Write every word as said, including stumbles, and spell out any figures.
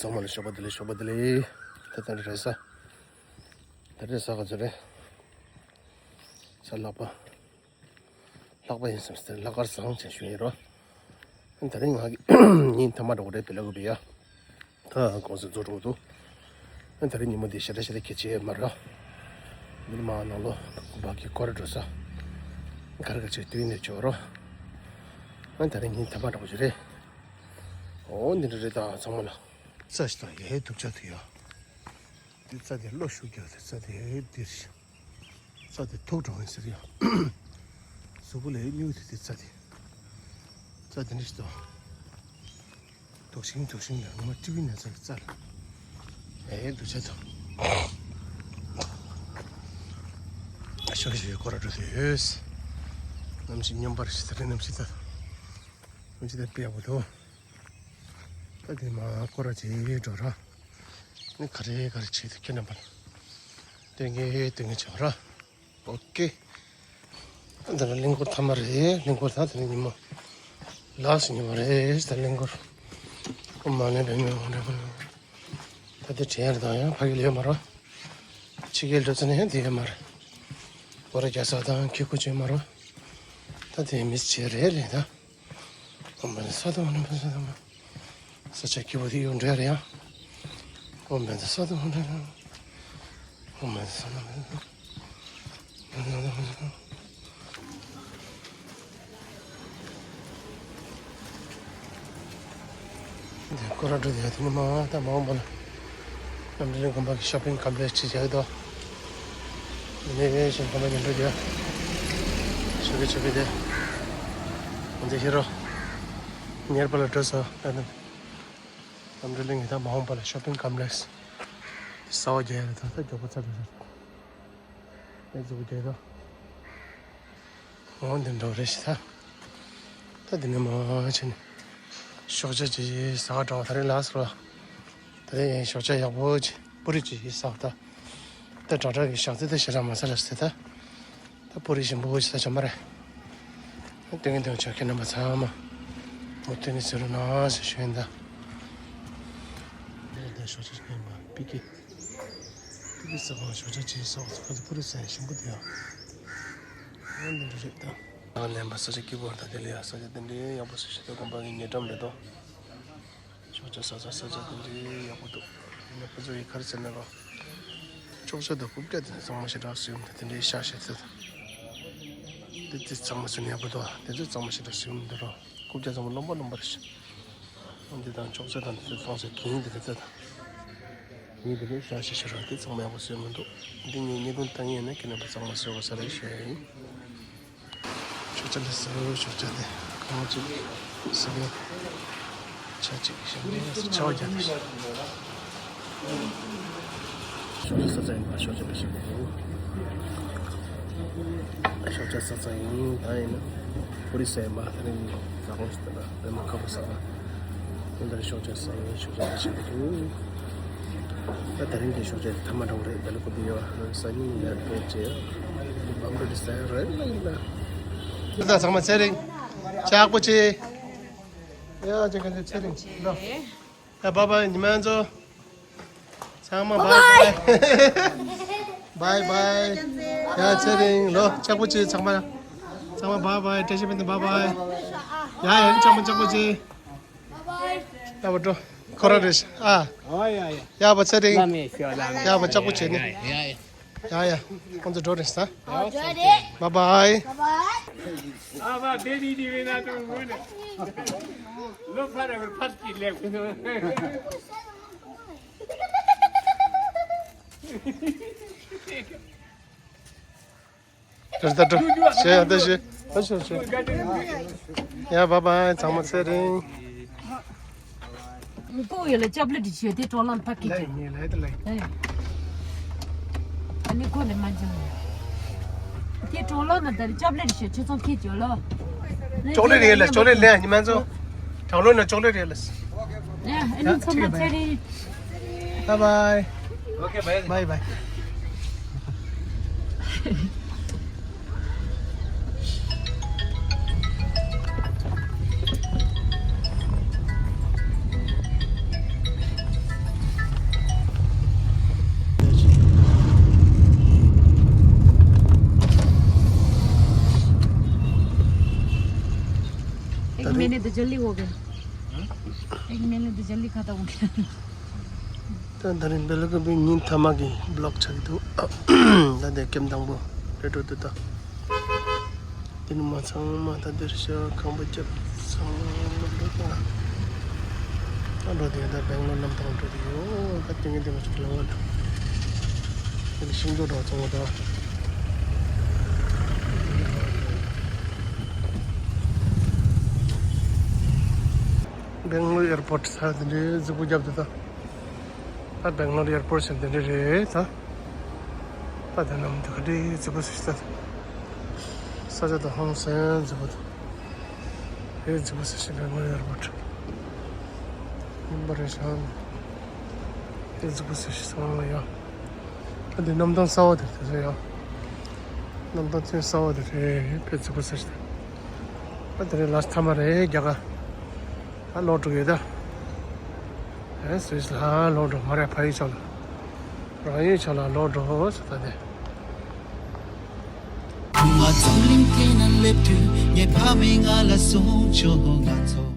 ཚང་མ་ལ་ཞོགས་པ་བདེ་ལེགས། ཞོགས་པ་བདེ་ལེགས། ད་ལྟ་རེས་གཟའ། ད་རེས་གཟའ་ག་ཚོད་རེད། གཟའ་ལྷག་པ། ལྷག་པ་ཡིན་བསམ་སྟེ་ལྷག་དཀར་བཟང་ཅན་ཞུ་ཡིན་རོ། ད་རིང་ང་གི་ཉིན་ཐ་མ་འགྲོ་གི་རེད། བེ་ལ་ཀུ་པི་ཡ། ད་གོང་ས་མཛོ་འགྲོ་འདུག་ད་རིང་ཉིན་མོ་འདི་ཞེ་དྲག་ཞེ་དྲག་གལ་ཆེ་མ་རེད། འདི་མ་ནང་ལོ་བ་གི་སྐོར་འགྲོ་ས། གར་ག་ཆེ་དུས་ནས་ཆོག་རོ། ད་རིང་ཉིན་ཐ་མ་འགྲོ་གི་རེད། འོ་འདི་འདྲ་རེད། ད་ཚང་མ་ལ། རྩྭ་ཞིག་དང་ཡའི་དུག་ཆ་དུ་ཡ། དེ་རྩྭ་དེ་བློ་ཤུགས་རྒྱག་དེ་རྩྭ་དེ་ཡའི་འདིར། རྩྭ་དེ་ཐུག་འགྲོ་ཡིན་ཟེར་ཡ། གཟུགས་པོ་ལ་ཡའི་སྨྱུག་དེ་དེ་རྩྭ་དེ། རྩྭ་དེ་འདྲ་ཞིག་དང་། དུག་ཤིང་དུག་ཤིང་ལ་ངོ་མ་ཊི་བི་ནས་རྩྭ་རྩྭ་ལ། ཡའི་དུག་ཆ་དང་། ཤོག་ཤོག་སྐོར་ར་འགྲོ་དུ་ཡོད། གནམ་གཤིས་སྙོམས་པར་ཞིག་ད་རེས་གནམ་གཤིས་ད། གནམ་གཤིས་ད་དཔེ་ཡག་པོ་འདུག་ད་དེ་མ་སྐོར་ར་བྱེད་འགྲོ་ར། ནི་ག་རེ་ག་རེ་བྱེད་དུ་ཁྱེད་རྣམ་པ་ལ་སྟོན་གྱི་སྟོན་གྱི་བྱེད་ར། ཨོ་ཀེ། ད་ལ་གླིང་སྐོར་ཐ་མ་རེད། གླིང་སྐོར་ད་དེ་ནི་ཉི་མ་ལགས་སུ་ཉི་མ་རེད། ད་གླིང་སྐོར་ཨོ་མ་ལེ་བེ་མེ་འོང་རེ་ད་དེ་དྲན་ཡར་དང་ཡང་ཕ་གི་ལས་མ་ར། ཕྱི་རྒྱལ་འགྲོ་ཚེ་ནས་ཡང་དེ་ཡོད་མ་རེད། སྐོར་ར་རྒྱ་ས་དང་ཁེ་ཁུ་ཆེ་མ་ར། ད་དེ་མི་ཆེ་རེད་ལས་ད། ཨོ་མ་ལེ་ས་དང་ཨོ་ནི་ཕ་ས་དང་མ། ས་ཆ་སྐྱིད་པོ་དེ་ཡོང་འདྲ་རེད་ཡ། ཨོ་མ་ལེ་ས་དང་ཨོ་ནི་ཨོ་མ་ལེ་ས་དང་ཨོ་ནི། འདི་སྐོར་ར་འགྲོ་དེ་དེ་ནི་མ་ད་མ་འོངས་པ་ལ། རྣམ་གྲོལ་གླིང་དགོན་པ་གི་ཤོ་པིང་ཀམ་པ་ལེགས་ཅིག་རྒྱག་གི་འདུག་འདི་ནས་ཡོད་ཞིང་དགོན་པ་ཉིན་འགྲོ་རྒྱག་ཆོག་གི་ཆོག་གི་དེ། འདི་ཤེས་རོགས། ཉེར་པ་ལ་འགྲོ་སོང་ད་ནི། རྣམ་གྲོལ་གླིང་གི་ད་མ་འོངས་པ་ལ་ཤོ་པིང་ཀམ་པ་ལེགས། གསར་པ་རྒྱག་ཡ་རེད་ད། ད་མགྱོགས་པོ་ཚར་རེད། ཨེ་ཙི་བུ་རྒྱག་ད། འོ་འདི་འདྲ་རེད་ཤི་ད། ད་འདི་ནས་མ་ཕྱིན་ནས། ཞོགས་ཇ་ཅིག་ཟ་ག་འགྲོ་བ་ད་རེས་ལགས་སོ། ད་རེས་ཞོགས་ཇ་ཡག་པོ་ཅིག་པུ་རི་ཅིག་ཟ་བ་ད། ད་དྲག་དྲག་གི་ཞག་ཚི་ད་ཞེ་དྲག་མ་ཟ་ལ་ཟེར་ད། ད་པུ་རི་ཞིམ་པོ་ཞིག་ད་བྱ་མ་རེད། ད་སྟོན་གྱི་འདུག་ཆོག་ཁྱེད་རྣམ་པ་ཚང་མ། མུ་མཐུད་ནས་གཟིགས་རོགས་གནང་ཞེས་ཞུ་ཡིན་ད། ད་ཞོགས་ཇ་ཉན་པ་པི་ཀི། པི་ཀི་ཟ་ཁང་ཞོགས་ཇ་ཅིག་ཟ་བ་ཚོ་ཁོ་ཚོ་པུ་རི་ཟ་ཡ་ཞིམ་པོ་འདུག་ཡ། འོ་འདི་འདྲ་རེད་ད། ད་ལེན་པ་ས་ཆ་སྐྱིད་པོ་ད་དེ་ལ་ཡ་ས་ཆ་དེ་འདྲའི་ཡག་པོ་ས་ཆ་དེ་དགོན་པ་གི་ཉེ་འགྲམ་རེད་དོ། ཞོགས་ཇ་ཟ་ས་ས་ཆ་དེ་འདྲའི་ཡག་པོ་འདུག་ཡིན་ན་ཁོ་ཚོ་ཡི་ག་རེ་ཟེར་ན་རོ། ཅོག་ཇ་དང་རྐུབ་བཀྱག་དེ་ཚང་མ་ཞེ་དྲག་སོ་ཡོང་ད་དེ་འདྲའི་ཤ་ཤ་ཚ་ཚ། དེ་དེ་ཚང་མ་ཟེར་ན་ཡག་པོ་འདུག་དེ་ཚོ་ཚང་མ་ཞེ་དྲག་སོ་ཡོང་འདུག་རོ། རྐུབ་བཀྱག་ཚང་མ་རློན་པ་རློན་པ་རེད་ཤག་འདི་དང་ཅོག་ཇ་དང་དེ་ཚོ་ཚང་མ་གིན་དེ་ཚོ་ད། ཡིན་དེ་ནས་ཤ་ཤ་ཤ་རོ་དེ་ཚང་མ་ཡག་པོ་སོ་ཡོང་མི་འདུག་འདི་ངས་ཉེ་དུང་ད་ངས་ནས་ཁྱེད་རྣམ་པ་ཚང་མ་སོ་ག་ས་རེད་ཤོད་ཡ་ཡིན། ཞོགས་ཇ་ལ་ཟེར་ཞོགས་ཇ་དེ་གང་ཅིག་ཟེར་ན་ཆ་གཅིག་ཞིམ་པོ་ཆ་བ་རྒྱག་ནས་ཞོགས་ཇ་ཟ་ས་ཡིན་པ། ཞོགས་ཇ་ལ་ཞིམ་པོ་ཞོགས་ཇ་ཟ་ས་ཡིན། ད་ཡིན་ན་པུ་རི་ཟ་ཡིན་པ། ད་རིང་ཟ་ཁང་ཞིག་ད་ལ་རེ་མ་ཁ་པོ་ཟ་བ། ད་ལྟ་ཞོགས་ཇ་ཟ་ཡིན། ཞོགས་ཇ་ལ་ཞིམ་པོ་འདུག་ད་ད་རིང་གི་ཞོགས་ཇ་ཐ་མ་འདྲ་བོ་རེད། བེ་ལ་ཀུ་པི་ཡ་སང་ཉིན་ཡར་འགྲོ་བྱས་ཡ་བམ་རེད་ཟ་ཡ་རེད་ལ་ཡིན་ལ། ད་ཚང་མ་ཚེ་རིང་ཅག་པོ་ཆེ། ཡ་ཅག་ག་ཚེ་རིང་ལོ། ཡ་བཱའི་བཱའི་ཉི་མ་ཚོ། ཚང་མ་བཱའི་བཱའི། བཱའི་བཱའི། ཡ་ཚེ་རིང་ལོ་ཅག་པོ་ཆེ་ཚང་མ། ཚང་མ་བཱའི་བཱའི། བཀྲ་ཤིས་བདེ་ལེགས་བཱའི་བཱའི། ཡ་ཡ་ཅག་པོ་ཅག་པོ་ཆེ། ཡ་བ་འགྲོ། ཁོ་ར་རེད་ཨ། ཨ་ཡ་ཡ། ཡ་བ་ཚེ་རིང་། བླ་མའི་ཞོ་ལ་མེ། ཡ་བ་ཅག་པོ་བྱས་ནས། ཡ་ཡ། ཡ་ཡ། ཁོང་ཚོ་འགྲོ་རེད་ས། ཨ་འགྲོ་རེད། བཱའི་བཱའི། ཨ་བ་བེ་བི་དི་བེ་ན་ཏུ་ངུ་ནི། ལོ་ཕ་ར་བར་ཕ་སྐྱིད་ལེགས། ད་ད་ད་ཞེས་ད་ཞེས་ད་ཞེས་ཞེས། ཡ་བཱའི་བཱའི། ཚང་མ་ཚེ་རིང་། ཀོ་ཡོད་ལ་ཅབ་ལེ་ཏི་ཞོ་དེ་གྲོགས་ལམ་ཕ་ཁེ་ཅན། ཨ་ནི་ཁོ་ནི་མ་འཇང་། དེ་གྲོགས་ལམ་ན་ད་རེ་ཅབ་ལེ་ཏི་ཞོ་ཆེ་ཚོང་ཁེ་ཅོ་ལོ། ཅོག་ལེ་རེད་ལ་ཅོག་ལེ་ལེ་ཉི་མ་ཚོ། གྲོགས་ལམ་ན་ཅོག་ལེ་རེད་ལ། ཡ་ཨ་ནི་ཚང་མ་ཚེ་རིང་། Bye bye. Okay, bye. Bye bye. तो जल्दी हो गया। एक महीने तो जल्दी खत्म हो गया। ད་ད་རིང་སྦེལ་ཀོབ་པའི་ཉིན་མཐའ་མ་གི་བི་ལོག་ཆགས་ཀྱི་འདུག་ད་དེ་ཀེམ་དང་པོ་རེད་འགྲོ་འདུག་ད་དེ་ནི་མ་ཚང་མ་ད་དེར་ཤ་ཁང་པ་རྒྱབ་ཚང་མ་འགྲོ་འདུག་ད་འགྲོ་དེ་ད་སྦེང་ལོར་གནམ་ཐང་འགྲོ་དེ་ཡོད། ད་དེ་ངས་དེ་མ་ཆུ་ལང་བ་འགྲོ། དེ་ནི་ཤིང་སྡོང་འགྲོ་ཚང་མ་ད། སྦེང་ལོར་ཨེར་པོར་ཊི་ས་དེ་འདྲའི་རྫིག་པོ་རྒྱབ་དེ་ད། ད་སྦེང་ལོར་ཨེར་པོར་ཊི་ཟེར་དེ་འདྲ་རེད་ད། ད་དེ་ནམ་དུ་ག་འདྲའི་རྫིག་པོ་ཟེར་ཤག་ས་ཆ་དང་ཧང་སང་རྫིག་པོ་དང་། རེད་རྫིག་པོ་ཟེར་ཤག་སྦེང་ལོར་ཨེར་པོར་ཊི་ཡིན་པ་རེད་ཤག་རེད་རྫིག་པོ་ཟེར་ཤག་ཚང་མ་ཡ། ད་དེ་གནམ་ཐང་གསར་པ་དེ་དེ་ཚོ་ཡ། གནམ་ཐང་ཐོན་གསར་པ་དེ་རེད་དཔེ་རྫིག་པོ་ཟེར་ཤག་ད་དེ་རེད་ལ་མཐའ་མ་རེད་རྒྱ་གར། ད་ལོག་འགྲོ་གི་ཡོད་ད། ཨེ་སུད་སི་ལ་ལོག་འགྲོ་མ་རེད་ཕ་ཡུལ་ཕྱོགས་ལ། རང་ཡུལ་ཕྱོགས་ལ་ལོག་འགྲོ་ཟེར་ད་དེ། ང་འཛམ་གླིང་སྟེང་ན་སླེབས་དུས་ངའི་ཕ་མས་ང་ལ་གསུངས་བྱུང་ང་ཚོ།